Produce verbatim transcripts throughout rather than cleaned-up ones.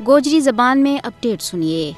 گوجری زبان میں اپڈیٹ سنیے۔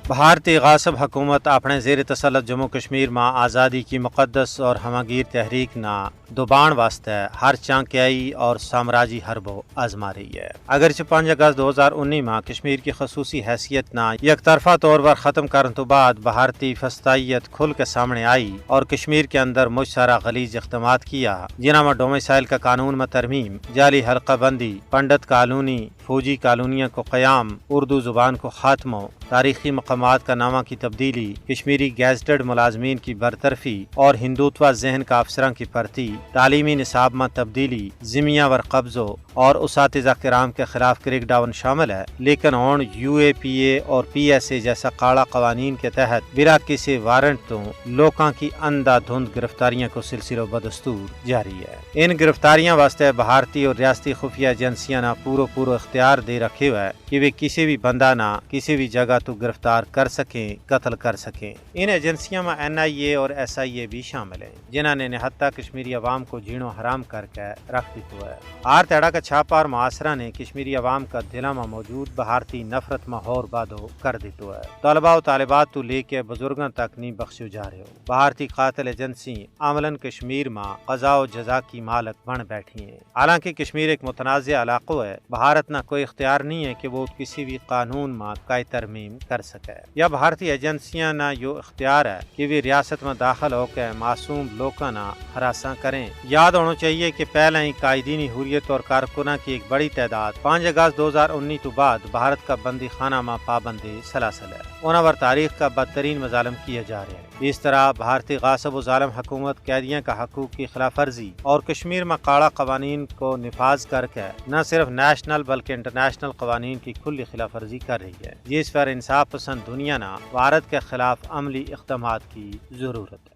بھارتی غاصب حکومت اپنے زیر تسلط جموں کشمیر ما آزادی کی مقدس اور ہمہ گیر تحریک نا دبان واسطے ہر چانکیائی اور سامراجی حربو آزما رہی ہے۔ اگرچہ پنج اگست دو ہزار انی ما کشمیر کی خصوصی حیثیت نا یک طرفہ طور پر ختم کرن تو بعد بھارتی فستائیت کھل کے سامنے آئی اور کشمیر کے اندر مچ سارا غلیظ اقدامات کیا، جنہاں ما ڈومسائل کا قانون ما ترمیم، جعلی حلقہ بندی، پنڈت کالونی، فوجی کالونیاں کو قیام، اردو زبان کو خاتمو، تاریخی مقامات کا ناماں کی تبدیلی، کشمیری گیزٹڈ ملازمین کی برطرفی اور ہندوتوا ذہن کا افسراں کی پرتی، تعلیمی نصاب ما تبدیلی، زمیاں ور قبضو اور اساتذہ کرام کے خلاف کریک ڈاؤن شامل ہے، لیکن ہون یو اے پی اے اور پی ایس اے جیسا کالا قوانین کے تحت بلا کسی وارنٹ تو لوکاں کی اندھا دھند گرفتاریاں کو سلسلو بدستور جاری ہے۔ ان گرفتاریاں واسطے بھارتی اور ریاستی خفیہ ایجنسیاں نا پورو پورو اختیار دے رکھے ہوئے کہ ویہ کسی بھی بندہ نا کسی بھی جگہ تو گرفتار کر سکیں، قتل کر سکیں۔ ان ایجنسیاں ما این آئی اے اور ایس آئی اے بھی شامل ہیں، جنہاں نے نہتا کشمیری عوام کو جھینو حرام کر کے رکھ دیتو ہے۔ ہر تیڑا کا چھاپا اور محاصرہ نے کشمیری عوام کا دلاں ما موجود بھارتی نفرت ما ہور بادو کر دیتو ہے۔ طلبا و طالبات تو لے کے بزرگاں تک نہیں بخشیو جا رہیو۔ بھارتی قاتل ایجنسی عملاً کشمیر ما قضا و جزا کی مالک بن بیٹھی ہیں۔ حالانکہ کشمیر ایک متنازعہ علاقو ہے، بھارت نا کوئی اختیار نہیں ہے کہ وہ کسی بھی قانون ما کائی ترمیم کر سکے۔ یا بھارتی ایجنسیاں نا یوہ اختیار ہے کہ ویہ ریاست ما داخل ہو کے معصوم لوکاں نا ہراساں کریں۔ یاد ہونو چاہیے کہ پہلاں ہی قائدینی حریت اور کارکناں کی ایک بڑی تعداد پنج اگست دو ہزار انی تو بعد بھارت کا بندی خانہ ما پابندی سلاسل ہے۔ انہاں ور تاریخ کا بدترین مظالم کیے جا رہے ہیں۔ اس طرح بھارتی غاصب و ظالم حکومت قیدیاں کا حقوق کی خلاف ورزی اور کشمیر ما کالا قوانین کو نفاذ کر کے نہ صرف نیشنل بلکہ انٹرنیشنل قوانین کی کھلی خلاف ورزی کر رہی ہے، جس پر انصاف پسند دنیا نا بھارت کے خلاف عملی اقدامات کی ضرورت ہے۔